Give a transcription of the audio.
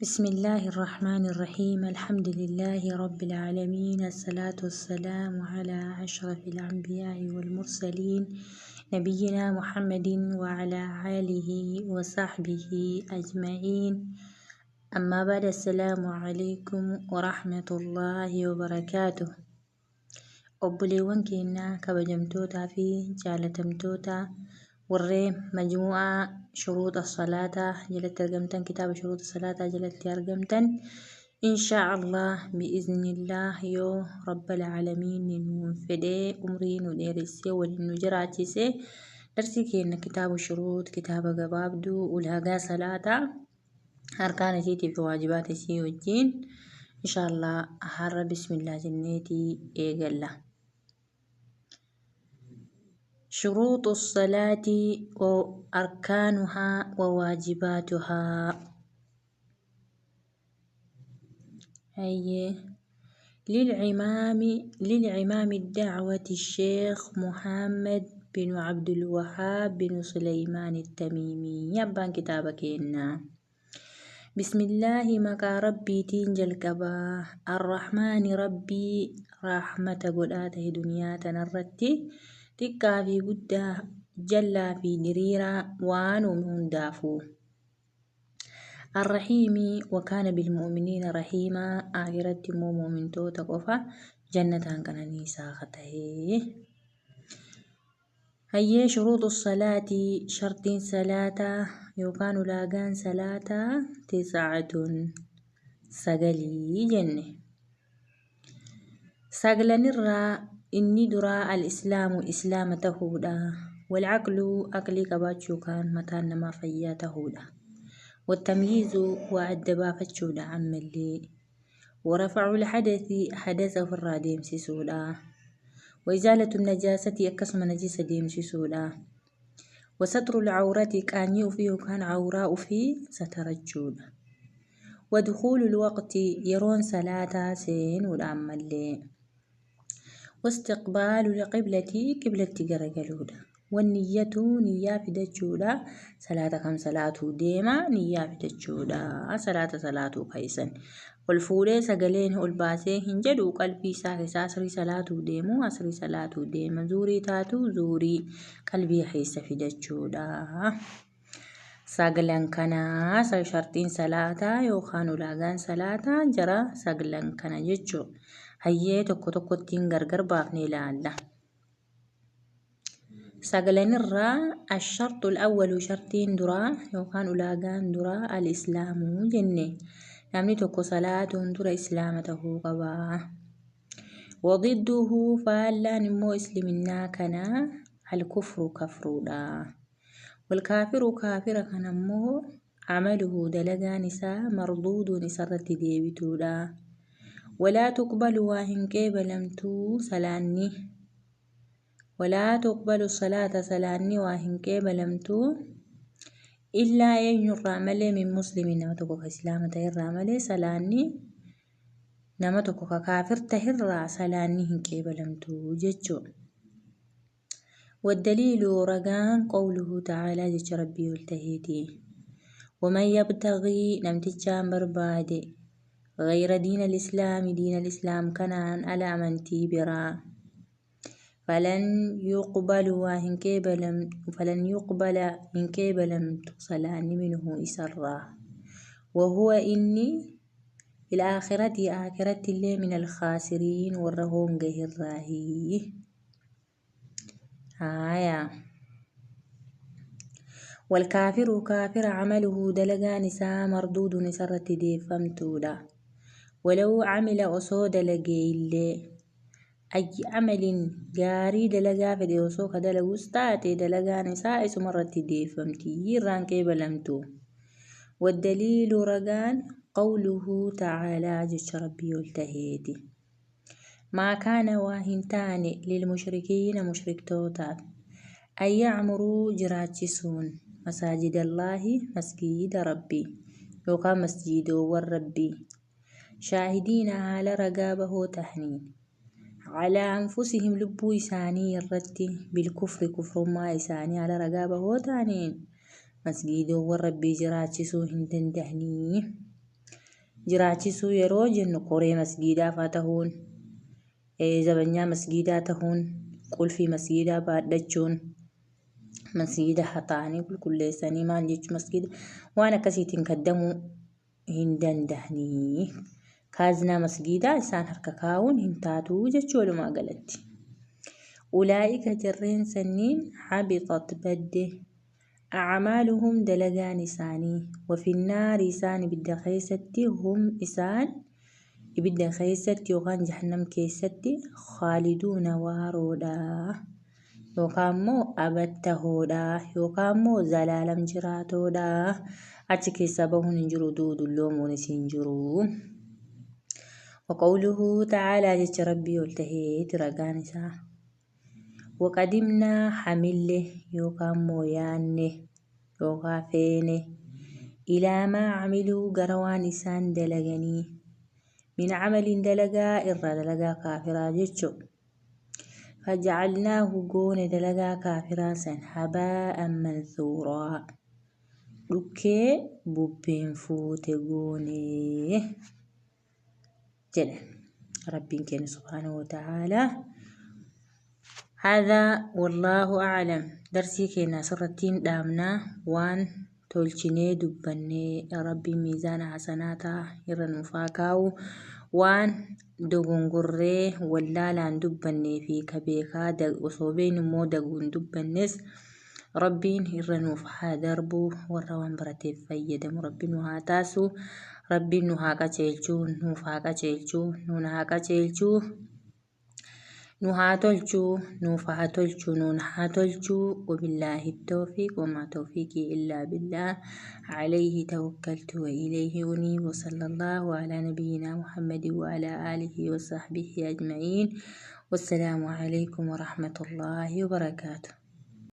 بسم الله الرحمن الرحيم الحمد لله رب العالمين الصلاة والسلام على أشرف الأنبياء والمرسلين نبينا محمد وعلى آله وصحبه أجمعين أما بعد السلام عليكم ورحمة الله وبركاته. Obboleewwan keenya kabajamtootaa fi jaalatamtoota warreen majmu'aa shuruuxa salaataa jalatti argamtan, kitaaba shuruuxa salaataa jalatti argamtan, inshaa Allah bi'iznillah yoo rabbal aalamiin nuun fedhee umrii nu dheeressee waliin nu jiraachise, darsii keenya kitaaba shuruut, kitaaba gabaabduu ulaagaa salaataa, arkaan isiitii fi waajibaata isii wajjiin, inshaa Allah har'a bismillah jenneetii eegalla. شروط الصلاة وأركانها وواجباتها. أي للعمام الدعوة الشيخ محمد بن عبد الوهاب بن سليمان التميمي يبان كتابك. بسم الله maqaa Rabbiitiin jalqabaa, الرحمن Rabbii rahmata godhaa ta'e duniyaa tanarratti xiqqaa fi guddaa, jallaa fi diriiraa waan uume hundaafuu. الرحيم وكان بالمؤمنين رحيما, akhiratti immoo mu'mintoota qofa jannataan qananiisaa ka ta'e. Hayyee, شروط الصلاة, shartiin salaataa yookaan ulaagaan salaataa, تسعة, sagalii jenne. Saglanirraa inni duraa الإسلام, islaama tahuudha. والعقل, aqlii qabaachuu yookaan mataan namaa fayyaa tahuudha. والتمييز, waa adda baafachuudha ammallee. ورفع الحدث, حدث ofirraa deemsisuudha. وإزالة النجاسة, akkasuma najisa deemsisuudha. وستر العورة, qaanyii ofii yookaan awraa ofii satarachuudha. ودخول الوقت, yeroon salaataa seenuudha ammallee. واستقبال القبلة, qiblatti garagaluudha. والنية, niyyaa fidachuudha. Salaata kam salaatuu deema niyyaa fidachuudha. Salaata salaatuu keeysan. Ol fuudhee sagaleen ol baasee hin jedhu, qalbii isaa keessa asrii salaatuu deemu, asrii salaatuu deema, zuurii taatu zuurii qalbii keessa fidachuudha. Sagalan kanaa shartiin salaataa yookaan ulaagaan salaataa jara sagalan kana jechuudha. Hayyee, tokko tokkottiin gargar baafnee ilaalla. Sagalanirraa الشرط الأول, shartiin duraa yookaan ulaagaan duraa, الإسلام jenne. Namni tokko salaatuun dura islaama tahuu qaba. وضده, faallaan immoo isliminnaa kanaa, الكفر, kafruudha. والكافر, kaafira kana immoo, عمله, dalagaan isaa, مردود, isarratti deebituudha. ولا تقبل, waa hin qeebalamtuu salaanni. ولا تقبل الصلاة, salaanni waa hin qeebalamtuu, إلا, eenyurraa malee, من مسلم, nama tokko ka islaama ta'erraa malee. Salaanni nama tokko ka kaafir ta'erraa salaanni hin qeebalamtuu jechuudha. والدليل, ragaan, قوله تعالى, jecha Rabbii ol taheeti. ومن يبتغ, namtichaan barbaade, غير دين الإسلام, دين الإسلام kanaan ala amantii biraa, فلن يقبل, waa hin qeebalam, فلن يقبل, hin qeebalamtu salaanni, منه, isarraa, وهو, inni, في الآخرة, aakiratti illee, من الخاسرين, warra hoongahirraahi. Haaya. والكافر, kaafira, عمله, dalagaan isaa, مردود, isarratti deeffamtuudha. ولو عمل, osoo dalagee illee, أي عمل, gaarii dalagaa fedhe osoo ka dalagus taate, dalagaan isaa isumarratti deeffamti, irraan qeebalamtu. والدليل, ragaan, قوله تعالى, jecha Rabbii ol taheeti. ما كان, waa hin taane, للمشركين, mushriktootaaf, أن يعمروا, jiraachisuun, مساجد الله, masgiida Rabbii yookaan masjiidoowwan Rabbii, شاهدين, haala ragaa bahoo tahaniin, على أنفسهم, lubbuu isaanii irratti, بالكفر, kufrummaa isaanii haala ragaa bahoo ta'aniin masgiidoowwan Rabbii jiraachisuu hin danda'anii. Jiraachisuu yeroo jennu koree masgiidaa faa tahuun, zabanyaa masgiidaa tahuun, qulfii masgiidaa baadhachuun, masgiida haxaa'anii qulqulleessanii maal jechuun masgiida waan akkasiitiin kaddamuu hin dandahanii. Kaazinaa masgiidaa isaan harka kaa'uun hin taatuu jechuu walumaa galatti. Ulaa'ika jarreen sanniin habixat badde A'maaluhum dalagaan isaanii, wafinnaari isaan ibidda keessatti, hum isaan ibidda keessatti yookaan jahannam keessatti khaaliduuna waaroodha yookaan immoo abattahoodha yookaan immoo zalaalam jiraatoodha achi keessaa bahuun hin jiru du'u dulloomuunis hin jiru. Waqawluhu ta'aalaa jecha rabbii ol taheeti ragaan isaa. Waqadimnaa hamille yookaan immoo yaanne yookaa feene ilaa maa camiluu gara waan isaan dalaganii min camalin dalagaa irraa dalagaa kaafiraa jechu fajacalnaahu goone dalagaa kaafiraa san habaa'an mansuuraa dhukkee bubbeen fuute goone jedhan rabbiin keenya subhaanahu wa ta'aalaa. Haadhaa wallaahu a'lam darsii keenya asirrattiin dhaabnaa waan tolchinee dubbannee rabbiin miizaana hasanaataa irra nuuf haa kaa'u waan dogongorree wallaalaan dubbannee fi ka beekaa osoo beeknu immoo daguun dubbannes Rabbiin irra nuuf haa darbu warra waan barateef fayyadamu rabbiin nu haa taasu rabbiin nu haa qaceelchu nuuf haa qaceelchu nuun haa qaceelchu nu haa tolchu nuuf haa tolchu nuun haa tolchu wabillaahi tawfiiq wamaa tawfiiqii illaa billaah alayhi tawakkaltu wa ilayhi uniib wa sallallahu alaa nabiyyinaa muhammadin wa alaa aalihi wa sahbihi ajma'iin wassalaamu alaykum wa rahmatullaahi wa barakaatuh.